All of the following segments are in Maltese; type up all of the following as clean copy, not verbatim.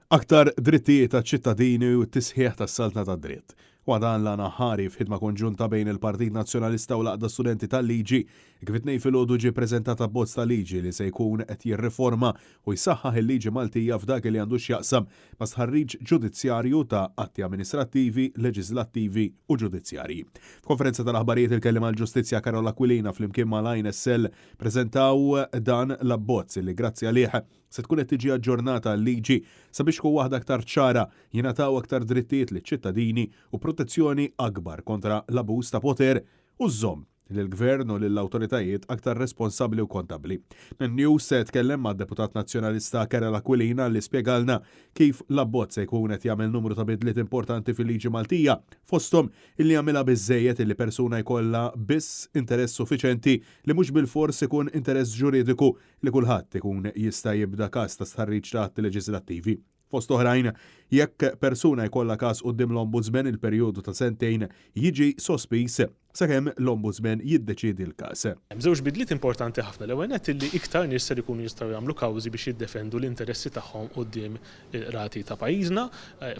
Aktar drittijiet għaċ-ċittadini u t-tisħiħ tas-saltna tad-dritt. Huwa dan l-għan aħħari f'ħidma konġunta bejn il-Partit Nazzjonalista u l-Għaqda Studenti tal-Liġi, kif it-Tnejn filgħodu ġie ppreżentat abbozz ta' liġi li se jkun qed jirriforma u jsaħħaħ il-liġi Maltija f'dak li għandu x'jaqsam ma' stħarriġ ġudizzjarju ta' atti amministrattivi, leġiżlattivi u ġudizzjarji. F'konferenza tal-aħbarijiet il-Kelliem għall-Ġustizzja Karol Aquilina flimkien mal-INSL preżentaw dan l-abbozz li grazzi għalih Se tkun qed tiġi aġġornata l-liġi sabiex tkun waħda aktar ċara, jingħataw aktar drittijiet liċ-ċittadini u protezzjoni akbar kontra l-abbuż ta' poter u żżomm lill-Gvern u lill-awtoritajiet aktar responsabbli u kontabbli. Net News tkellem mad-Deputat Nazzjonalista Karel Aquilina li spjegalna kif l-abbozz se jkun qed jagħmel numru ta' bidliet importanti fil-liġi Maltija, fosthom illi jagħmilha biżżejjed illi persuna jkollha biss interess suffiċenti li mhux bilfors ikun interess ġuridiku li kulħadd ikun jista' jibda każ ta' stħarriġ ta' atti leġiżlattivi. Fost oħrajn, jekk persuna jkollha każ quddiem l-Ombudsman il-perjodu ta' sentejn jiġi sospiż sakemm l-Ombudsman jiddeċiedi l-każ. Hemm żewġ bidliet importanti ħafna. L-ewwel nett illi iktar nies ser ikunu jistgħu jagħmlu kawżi biex jiddefendu l-interessi tagħhom quddiem il-qrati ta' pajjiżna.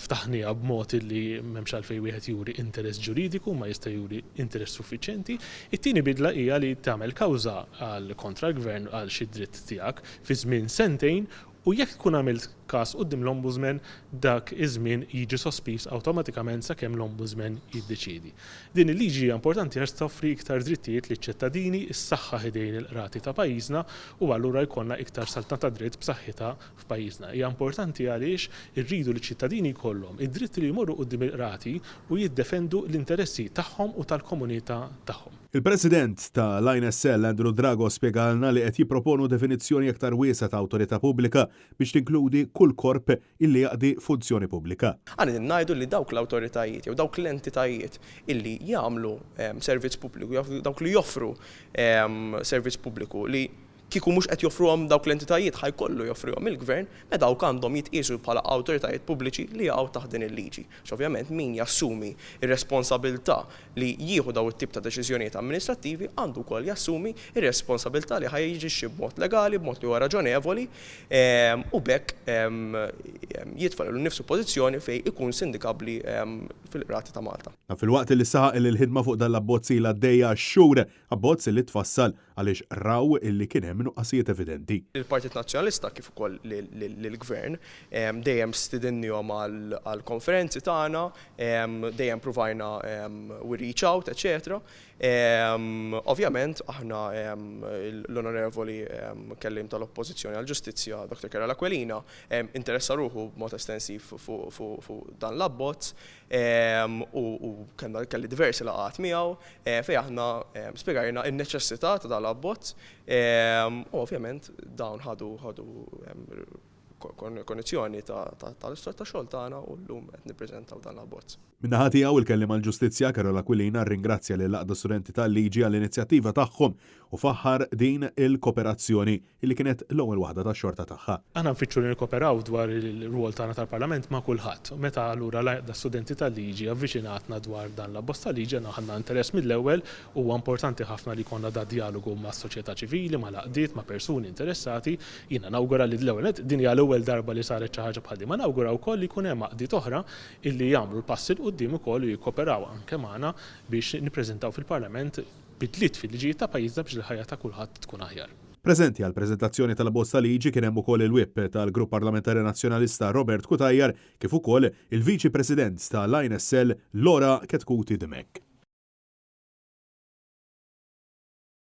Ftaħniha b'mod illi m'hemmx għalfejn wieħed juri interess ġuridiku imma jista' juri interess suffiċjenti. It-tieni bidla hija li tagħmel kawża għal kontra l-Gvern għal xi dritt tiegħek fi żmien sentejn u jekk tkun għamilt każ quddiem l-Ombudsman dak iż-żmien jiġi sospiż awtomatikament sakemm l-Ombudsman jiddeċiedi. Din il-liġi hija importanti għax toffri iktar drittijiet liċ-ċittadini, issaħħaħ idejn il-qrati ta' pajjiżna u allura jkollna iktar saltna tad-dritt b'saħħitha f'pajjiżna. Hija importanti għaliex irridu li ċ-ċittadini jkollhom id-dritt li jmorru quddiem il-qrati u jiddefendu l-interessi tagħhom u tal-komunità tagħhom. Il-President ta' l-INSL Andrew Drago spjegalna li qed jipproponu definizzjoni aktar wiesgħa ta' awtorità pubblika biex tinkludi kull korp illi jaqdi funzjoni pubblika. Aħna qegħdin ngħidu li dawk l-awtoritajiet jew dawk l-entitajiet illi jagħmlu servizz pubbliku, dawk li joffru servizz pubbliku li Kieku mhux qed joffruhom dawk l-entitajiet ħa jkollu joffrihom il-Gvern, mela dawk għandhom jitqiesu bħala awtoritajiet pubbliċi li jaqgħu taħt din il-liġi. Għax ovvjament min jassumi r-responsabilità li jieħu dawn it-tip ta' deċiżjonijiet amministrattivi għandu wkoll jassumi r-responsabilità li ħa jaġixxi b'mod legali, b'mod li huwa raġonevoli u b'hekk jitfa' lilu nnifsu f'pożizzjoni fejn ikun sindikabbli fil-qrati ta' Malta. Dan filwaqt li saħaq li l-ħidma fuq dan l-abbozz ilha għaddejja għax-xhur, abbozz li tfassal għaliex raw illi kien hemm nuqqasijiet evidenti. Lill-Partit Nazzjonalista kif ukoll lill-Gvern dejjem stidinniehom għall-konferenzi tagħna, dejjem pruvajna we reach out, eċċetera. Ovvjament aħna l-Onorevoli Kelliem tal-Oppożizzjoni għall-Ġustizzja Dottor Karol Aquilina interessa ruħu b'mod estensiv fuq dan l-abbozz u kellna kelli diversi laqgħat miegħu fejn aħna spjegajna n-neċessità ta' dan l-abbozz u ovvjament dawn ħadu ħadu konjizzjoni tal-istorja tax-xogħol tagħna u llum qed nippreżentaw dan l-abbozz. Min-naħa tiegħu, il-Kelliem għall-Ġustizzja, Karol Aquilina rringrazzja lill-Għaqda Studenti tal-Liġi għall-inizjattiva tagħhom u faħħar din il-koperazzjoni li kienet l-ewwel waħda tax-xorta tagħha. Aħna nfittxu li nikkoperaw dwar ir-rwol tagħna tal-Parlament ma' kulħadd. U meta allura l-Għaqda Studenti tal-Liġi avviċinatna dwar dan l-abbozz ta' liġi aħna ħadna interess mill-ewwel. Huwa importanti ħafna li jkollna dad-djalogu mas-soċjetà ċivili, mal-għaqdiet, ma' persuni interessati. Jiena nawgura li l-ewwel nett din hija l-ewwel darba li saret xi ħaġa bħal din, ma nawgura wkoll li jkun hemm għaqdiet oħra illi jagħmlu l-pass 'il quddiem ukoll u jikkoperaw anke magħna biex nippreżentaw fil-Parlament bidliet fil-liġijiet ta' pajjiżna biex il-ħajja ta' kulħadd tkun aħjar. Preżenti għall-preżentazzjoni tal-abbozz ta' liġi kien hemm ukoll il-Whip tal-Grupp Parlamentari Nazzjonalista Robert Cutajar kif ukoll il-Viċi President tal-INSL Laura Chetcuti Dimech.